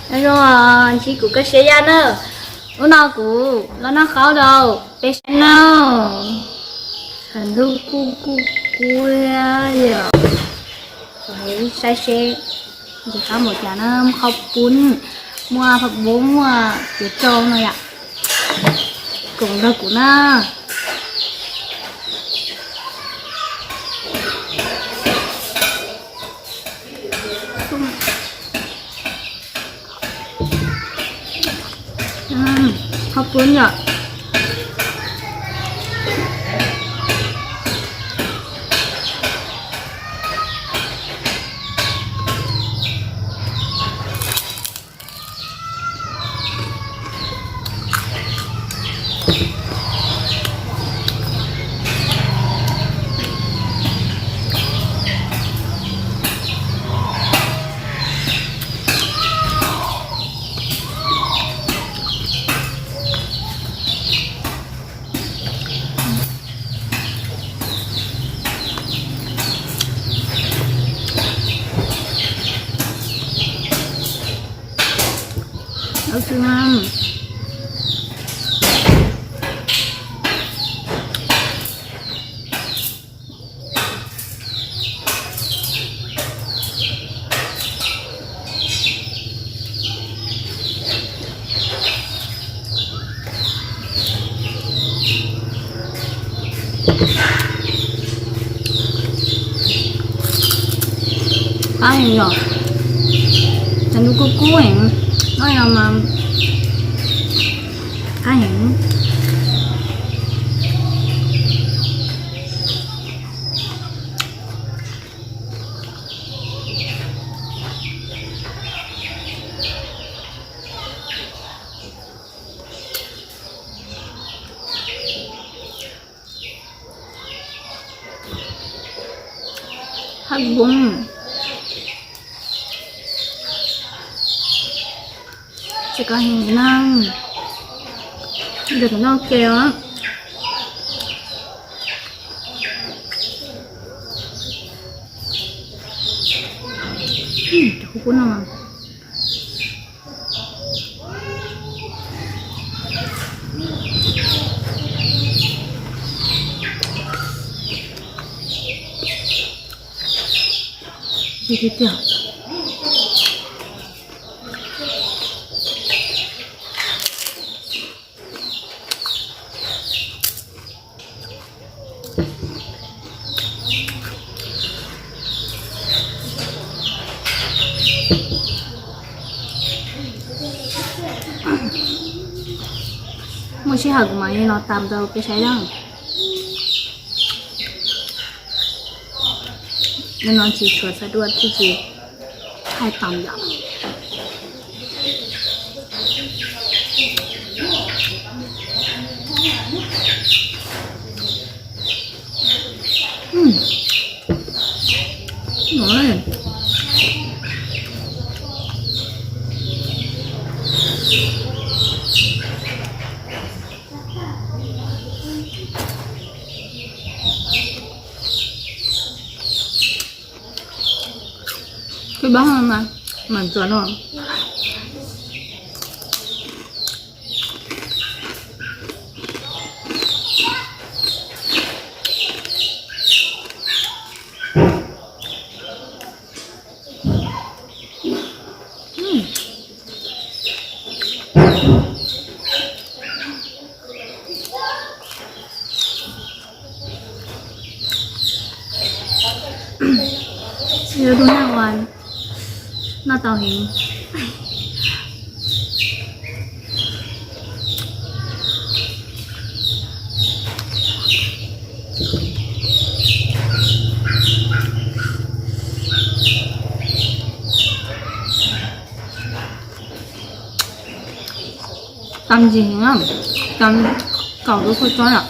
Nyob zoo, ntsib kuv koj siab yaj na. Hnub no kuv los noj qaub rau peb saib na. Qhov ntub kuj kuj kub thiab yom. Saib seb ntshe qab npaum cas na, muaj qhaub poob, muaj phaj npoob, muaj cev rau no yom. Koom nrog kuv na. Qhaub poob yom. Qab heev yom. Qhov ntub kub kub heev, noj no mas qab heev. Phaj npoob, tsis kov heev na, nrog tus noj ke os. Cov kub kub no. Tiag tiag. Muaj sij hawm kuv mam li los thaij rau peb saib na. Hnub no tsis tshua xav dua thiab ces thaij tau yom. Twb bab mas, mas txuas no. Yog tus noj uas noj tau heev. Tau ntsis heev, tau kaum lub kua txob yom.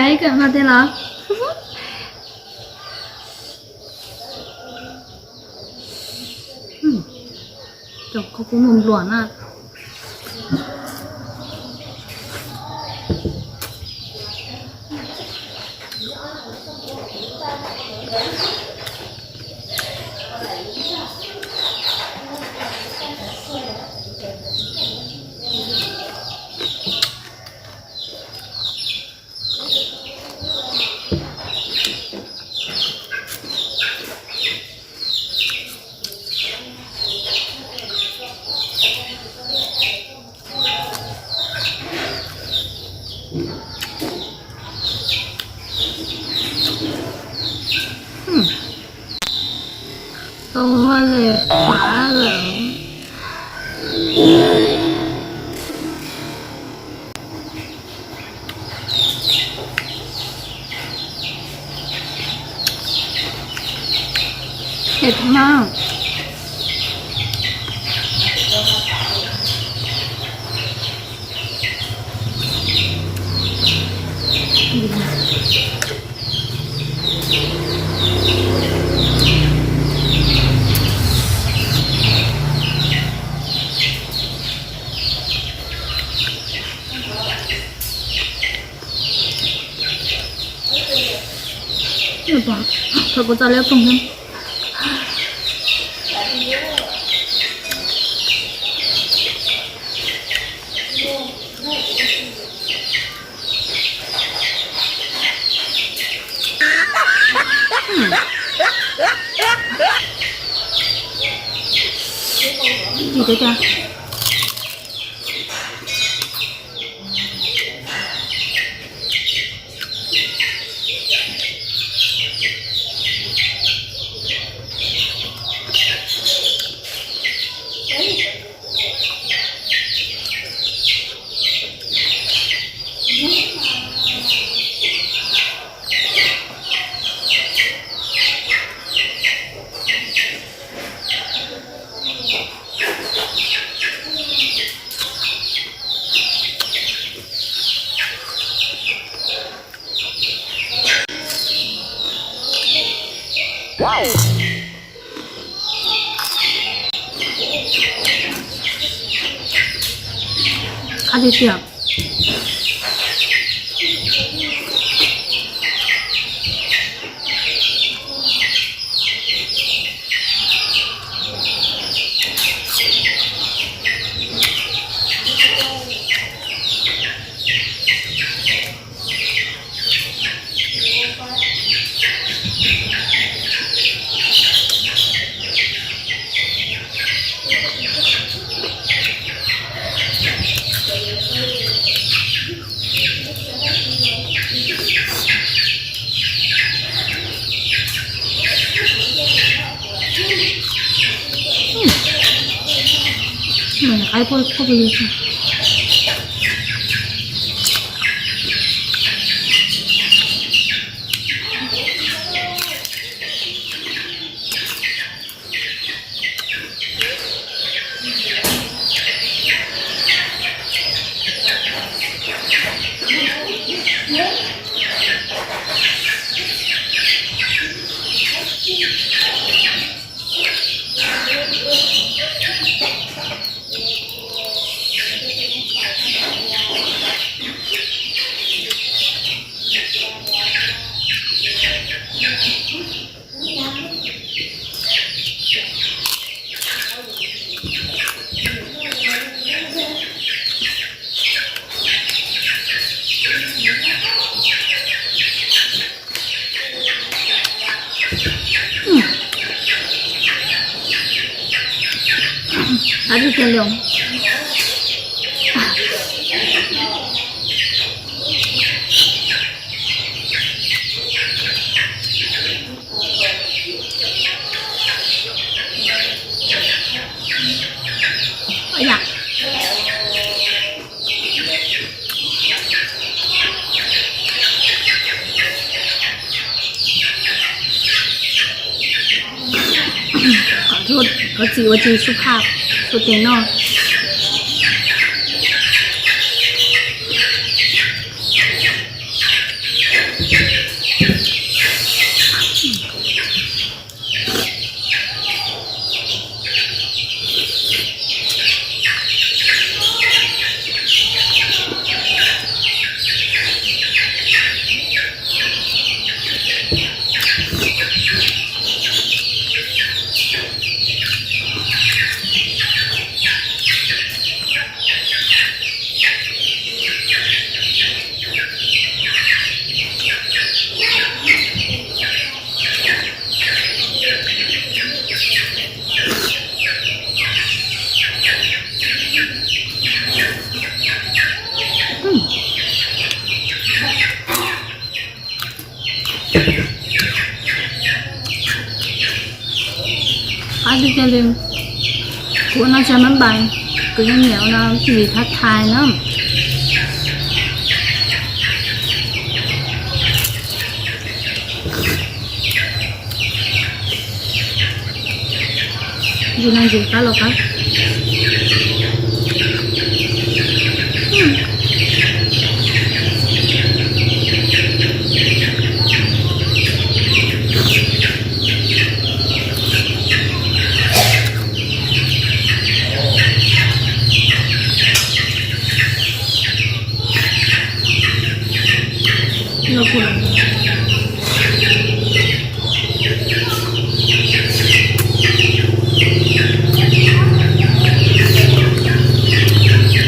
Ib kawm no tiag los? Cov kho kuv mus npluam na. Tau hua li qab lawm. Ntxim mas. Thov kuv txo leb koog. Tsis teb tiag. Qab tiag tiag. Qaib puag puag pw li. Qab tiag tiag li. Koj txiv ua tsis su phaj, su tes noj. Qab tiag tiag li. Kuv ua no tsis mab npais, kuv yeej nyiam ua no, tsis thab thai na. Ntsis no ntsis qab los qab.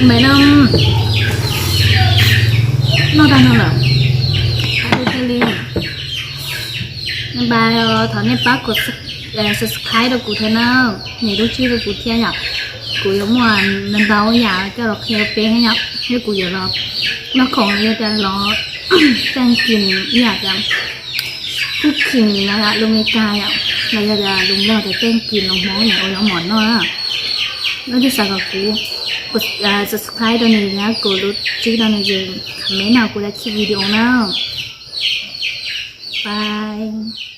Npais no noj tag no lawm. Qab tiag tiag li. Npais os, thov nej pab kom subscribe rau kuv thiab na, nias lub tswb rau kuv thiab yom. Kuv yuav muaj ntau ntau yam coj los qhia rau peb thiab yom, thiab kuv yuav los noj khoom los yog tias los teej kim ib yam tias cooking no lus Meskas yom, los yog tias lus Nplog tias teej kim los Hmoob nim ua zaub mov noj na. Leej twg xav kom kuv subscribe rau nws thiab kuv lub tswb rau nws ces comment no kuv daim khi video na. Bye.